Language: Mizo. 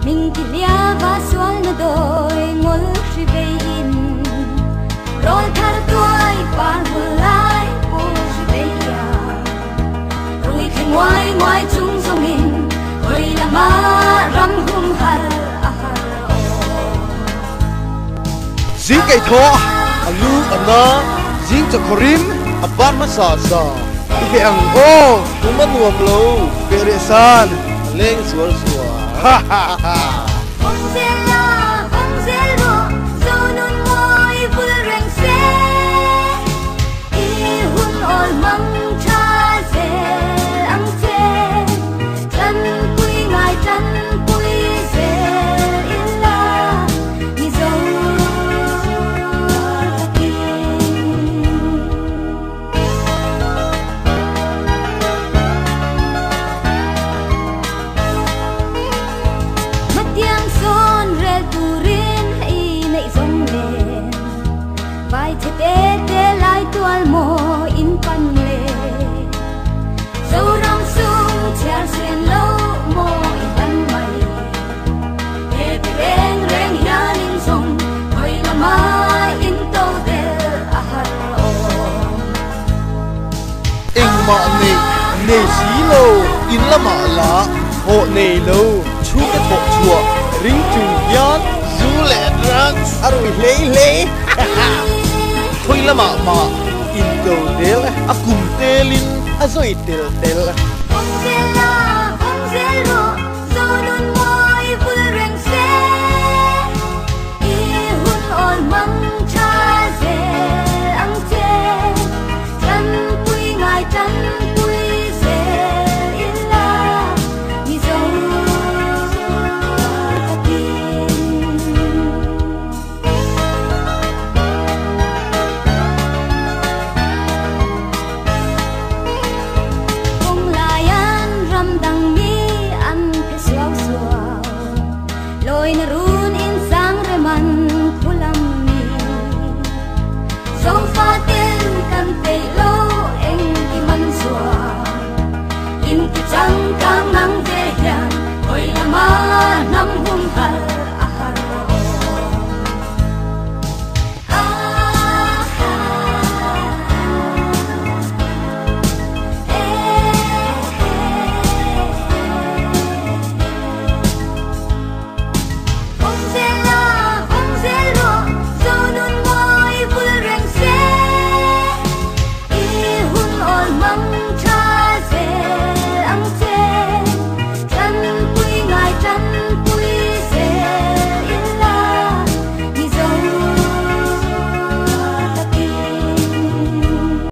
Min ti hliava sualna dawi ngawl hri veiin Rawl thar tuai par hmul lai pu hri veia Rui thli nguai nguai chung zawngin hawi lama ram humhal a har aw. Zing kei thaw a lu a na, zing chawkhawrim a ban hmasa sa. I feh ang aw, kum a nuam lo, feh reh san a leng sual sual. Ha ha ha. Vawng zel la, vawng zel rawh, Zonun mawi vul reng se. I hun awl hmang tha zel ang che, Tanpui ngai tanpui zel ila Mizo takin. Hmatiang sawn rel turin i neih zawng nen Vai chhe te te lai tual maw in pan le Zoram sum chhiar sen lo maw i ban mai He ti reng reng hian in zawng hawi lama in to del a har awm. Engmah nei nei si lo in lamah la hawh nei lo chhungte thawh chhuah ring chung hian zu leh drugs a rui hlei hlei khawi lamah mah in to del a kum telin a zawi tel tel. Vawng zel la, vawng zel rawh, Zonun.